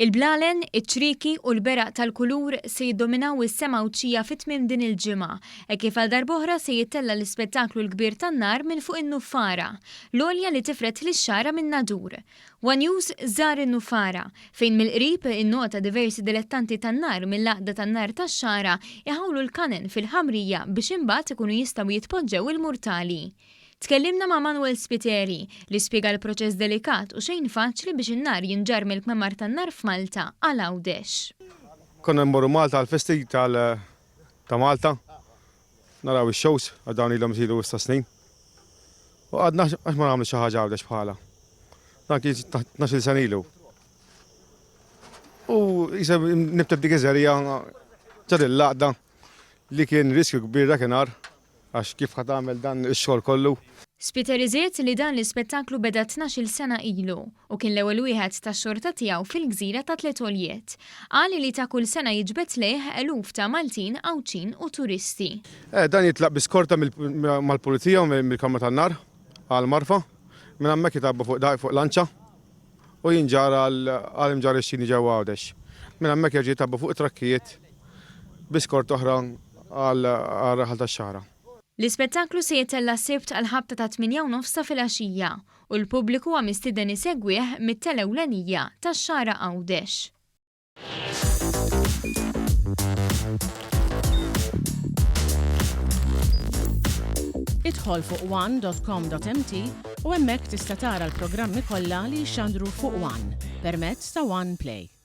Il-blalen, iċ-ċrieki u l-beraq tal-kulur se jiddominaw is-sema Għawdxija fi tmiem din il-ġimgħa, hekk kif għal darb'oħra se jittella' l-ispettaklu l-kbir tan-nar minn fuq in-Nuffara, l-għolja li tifred lix-Xagħra min-Nadur. One News żar in-Nuffara, fejn mill-qrib innota diversi dilettanti tan-nar mill-Għaqda tan-Nar tax-Xagħra iħawlu l-kanen fil-ħamrija biex imbagħad ikunu jistgħu jitpoġġew il-murtali. Tkellimna ma' Manuel Spiteri, li spjega l-proċess delikat u xejn faċli biex in-nar jinġarr mill-kmamar tan-nar f'Malta għal Għawdex. Konna nmorru Malta għall-festi ta' Malta, naraw ix-shows, għax dawn ilhom isiru issa snin. U għadna għax ma nagħmlux xi ħaġa Għawdex bħalha. Dan kien 12-il sena ilu. U qisha nibtet dik iż-żerriegħa ġa din l-għaqda li kien riskju kbir dakinhar Għax kif ħa tagħmel dan ix-xogħol kollu? Spiteri żied li dan l-ispettaklu beda 12-il sena ilu u kien l-ewwel wieħed tax-xorta tiegħu fil-gżira ta' Tliet Għoljiet. Qal li ta' kull sena jiġbed lejh eluf ta' Maltin, Għawdxin u turisti. Dan jitlaq bi skorta mal-pulizija u mill-kamra tan-nar għall-Marfa. Minn hemmhekk jitgħabba fuq lanċa u jinġarr għal Imġarr ix-Xini ġewwa Għawdex. Minn hemmhekk jerġa' jitgħabba fuq it-trakkijiet bi skorta oħra għar-raħal tax-Xagħra. L-ispettaklu se jittella' s-Sibt għall-ħabta tat-tmienja u nofs ta' filgħaxija u l-pubbliku huwa mistieden isegwih mit-tela ewlenija tax-Xagħra Għawdex. Idħol fuq one.com.mt u hemmhekk tista' tara l-programmi kollha li jixxandru fuq One permezz ta' One Play.